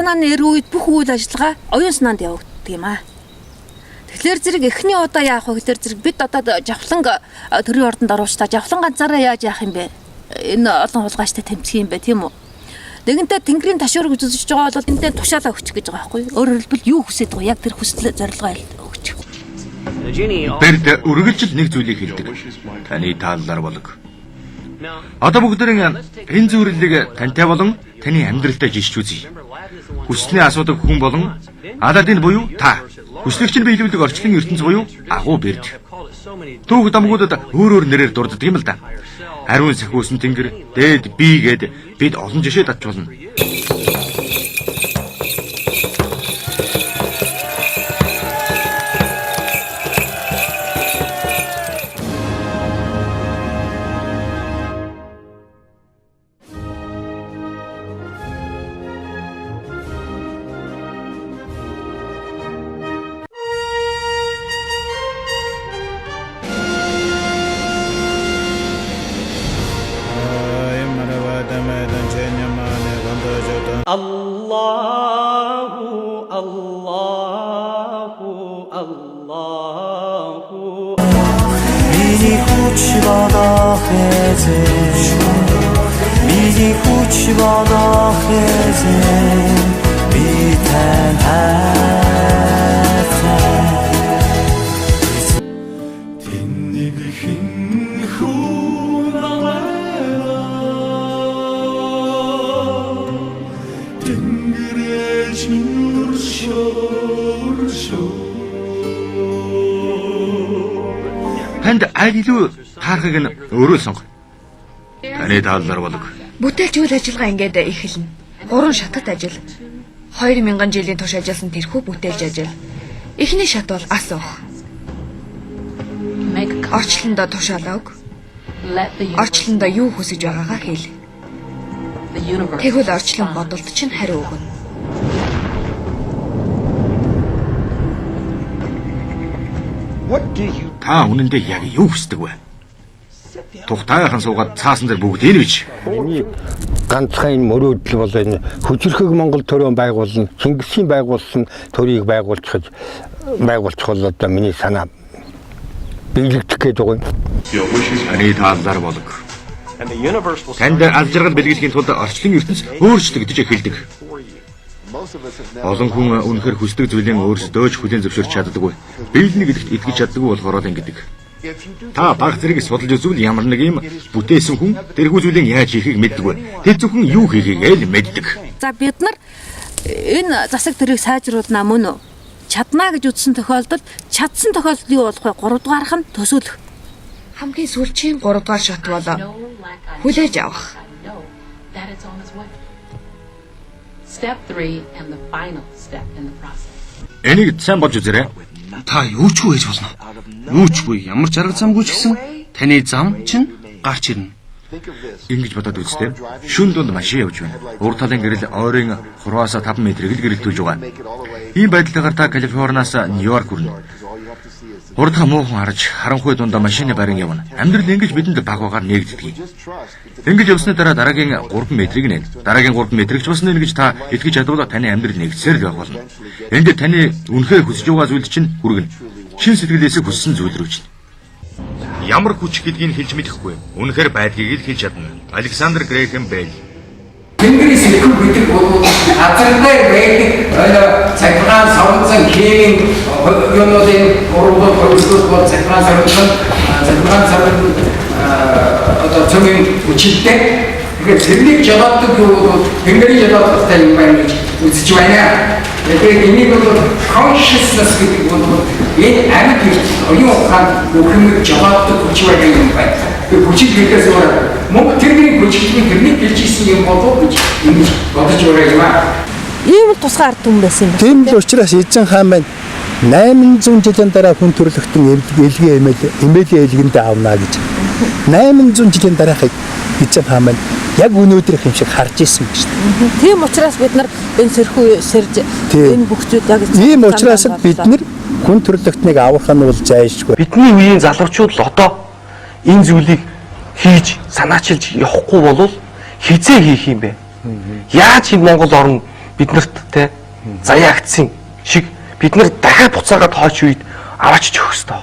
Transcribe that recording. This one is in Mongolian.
санааны эрг үед бүх үйл ажиллагаа оюун санаанд явагддаг юм аа. Тэгэхээр зэрэг эхний удаа яах вэ гэхээр зэрэг бид одоо жавхлан төрийн ордонд оруулж та жавхлан ганцаараа яаж яах юм бэ? Энэ олон хулгайчтай тэмцэх юм бэ, тийм үү? Нэгэнтээ тэнгэрийн ташуурыг үзэж байгаа бол энтэй тушаалаа өгчих гэж байгаа байхгүй юу? Өөрөөр хэлбэл юу хүсэж байгаа яг тэр хүсэл зорилгоо өгчих. Берд үргэлжил нэг зүйлийг хэлдэг. Таны тааллаар болог. Одоо бүгдээрэн энэ зөвөрлийг тантай болон таны амьдралдаа жишж үзье. Хүснээ асуудаг хүн болон Аладдин буюу та. Хүслэгч нь биелүүлдэг орчлон ертөнц буюу агуу берд. Түүх домгуудад өөр өөр нэрээр дурддаг юм л да. Ариун сахиусан тэнгэр, дээд би гээд бид олон жишээ татж болно. Allahu Allahu Allahu Миний хүч болох эзэн, миний хүч болох эзэн, би тань хайртай. Тэнийг хэн хүн намайг Тэнгэрээ өршөөршөө. Танд аль илүү таархыг нь өөрөө сонго. Таны тааллаар болог. Бүтээлч үйл ажиллагаа ингээд эхэлнэ. 3 шатат ажил. 2000 жилийн турш ажилласан тэрхүү бүтээлч ажил. Эхний шат бол асуух. Орчлондоо тушаалаа өг. Орчлондоо юу хүсэж байгаагаа хэл. Тэгвэл орчлон бодолд чинь хариу өгнө. Та үнэндээ яг юу хүсдэг вэ? Тухтайхан суугаад цаасан дээр бүгдийг нь бич. Миний ганцхан энэ мөрөөдөл бол энэ хөжөрхөг Монгол төрөө байгуулна, Чингисийн байгуулсан төрийг байгуулчих бол одоо миний санаа биелэгдэх гээд байгаа юм. Таны тааллаар болог. Танд аз жаргал бэлгэлэхийн тулд орчлон ертөнц өөрчлөгдөж эхэлдэг. Олон хүн үнэхээр хүсдэг зүйлийн өөрсдөө ч хүлээн зөвшөөрч чаддаггүй. Биелнэ гэдэгт итгэж чаддаггүй болохоор л ингэдэг. Та баг зэрэг судалж үзвэл ямар нэг юм бүтээсэн хүн тэрхүү зүйлийг яаж хийхийг мэддэггүй. Тэр зөвхөн юу хийхийг л мэддэг. За бид нар энэ засаг тэрийг сайжруулнаа мөн үү? Чаднаа гэж үзсэн тохиолдолд чадсан тохиолдолд юу болох вэ? 3 дугаарх нь төсөөлөх. Хамгийн сүүлчийн 3 дугаар шат бол хүлээж авах. Step 3 and the final step in the process. Энийг сайн болж үзээрэй. Та юу ч үгүй хийж болно. Юу ч үгүй, ямар ч арга замгүй ч гэсэн таны зам чинь гарч ирнэ. Ингэж бодоод үзтээ. Шүн дунд машин явж байна. Урд талын гэрэл ойрын 3-аас 5 метрийг л гэрэлтүүлж байгаа. Ийм байдлаар та Калифорниас Нью-Йорк хүрнэ. Хурдхан муухан харж харанхуй дундаа машины барин явна. Амьдрал ингэж бидэнд баг багаар нээгддэг. Ингэж явсны дараа дараагийн 3 метрийг нэн. Дараагийн 3 метрийг ч бас нэн гэж та итгэж чадвал таны амьдрал нэгдсээр л байх болно. Энд таны үнэхээр хүсэж байгаа зүйлд чинь хүргэнэ. Шин сэтгэлээсээ хүссэн зүйл рүү чинь. Ямар хүч гэдгийг хэлж мэдэхгүй. Үнэхээр байдгийг л хэлж чадна. Александр Грэхэм Белл. Тэнгэрийн сэхүү гэдэг бол газар дээр байдаг энэ цахилгаан сорнцон химийн юмнуудын урвал хөрөлдөл бол цахилгаан сорнцон цахилгаан сорн одоо цөмийн хүчтэй. Тэгэхээр тэрнийг жолооддог юу бол тэнгэрийн жолоодолтой юм байна гэж үзэж байна. Тэгэхээр энийг бол consciousness гэдэг бол энэ амьд ертөнц оюун ухаан бүх юмыг жолооддог хүч байгаа юм байна. Тэр хүчийг хэлэхээс өөр мөнгө тэрний хүч гэдэг нь тэрнийг хэлж исэн юм болов гэж ингэж бодож байгаа юм аа. Ийм л тусгай ард түмэн байсан юм байна. Тийм л учраас эзэн хаан маань 800 жилийн дараа хүн төрлөختөн элгээ эмээлийн элгэндээ авна гэж. 800 жилийн дараахыг эзэн хаан маань яг өнөөдрийнх юм шиг харж исэн ба шүү дээ. Тийм учраас бид нар энэ сэрхүү сэрж энэ бүх зүйл яг ийм учраас бид нар хүн төрлөختнийг аврах нь бол зайлшгүй. Бидний үеийн залуучууд л одоо энэ зүйлийг хийж санаачилж явахгүй болвол хизээ хийх юм бэ? Яаж энэ Монгол орн Биднэрт те заяагдсан шиг бид нар дахиад буцаагаад хойч үед аваачиж өгөх ёстой.